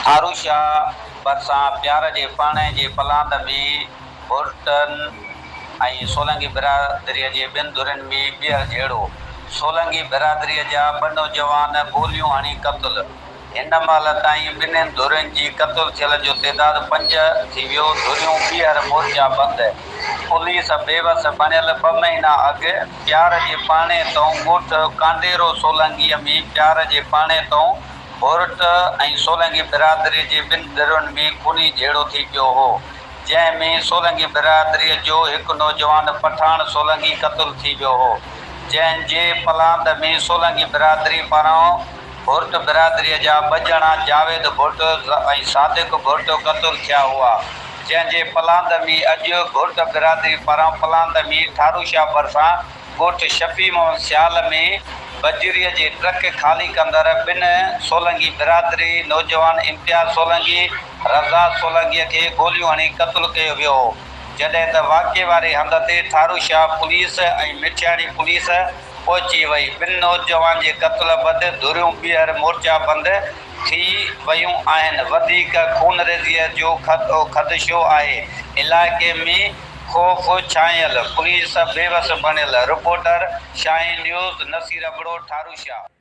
ٺاروشاه ڀرسان پيار جي پاڻي جي پلاند ۾ ڀرٽن ۽ سولنگي برادريء جي ٻن ڌرين ۾ ٻيهر جهيڙو، سولنگي برادريء جا ٻه نوجوان گوليون هڻي قتل، هن مهل تائين ٻنهين ڌرين جي قتل ٿيلن جو تعداد پنج ٿي ويو، ڌريون ٻيهر مورچا بند، پوليس بيوس بڻيل، ٻه مهينا اڳ پيار جي پاڻي تئون ڳوٺ ڪانڊيرو سولنگيء ۾ پيار جي پاڻي تئون ڀورٽ ۽ سولنگي برادري جي ٻن ڌرين ۾ خوني جهيڙو ٿي پيو هو، جنهن ۾ سولنگي برادريء جو هڪ نوجوان پٺاڻ سولنگي قتل ٿي ويو هو، جنهن جي پلاند ۾ سولنگي برادري پاران ڀورٽ برادريء جا ٻه ڄڻا جاويد ڀورٽ ۽ صادق ڀورٽ قتل ٿيا هئا، جنهن جي پلاند ۾ اڄ ڀورٽ برادري پاران پلاند ۾ ٺاروشاه ڀرسان ڳوٺ شفيع محمد سيال ۾ بجريء جي ٽرڪ خالي ڪندڙ ٻن سولنگي برادري نوجوان امتياز سولنگي، رزاق سولنگيء کي گوليون هڻي قتل ڪيو ويو هو، جڏهن ته واقعي واري هنڌ تي ٺاروشاهه پوليس ۽ مٺياڻي پوليس پهچي وئي، ٻن نوجوان جي قتل بعد ڌريون ٻيهر مورچا بند ٿي ويون آهن، وڌيڪ خونريزيء جو خدشو آهي، علائقي ۾. خوف ڇانيل، پوليس بيوس بڻيل، رپورٽر، شاهين نيوز، نصير ابڙو، ٺاروشاه.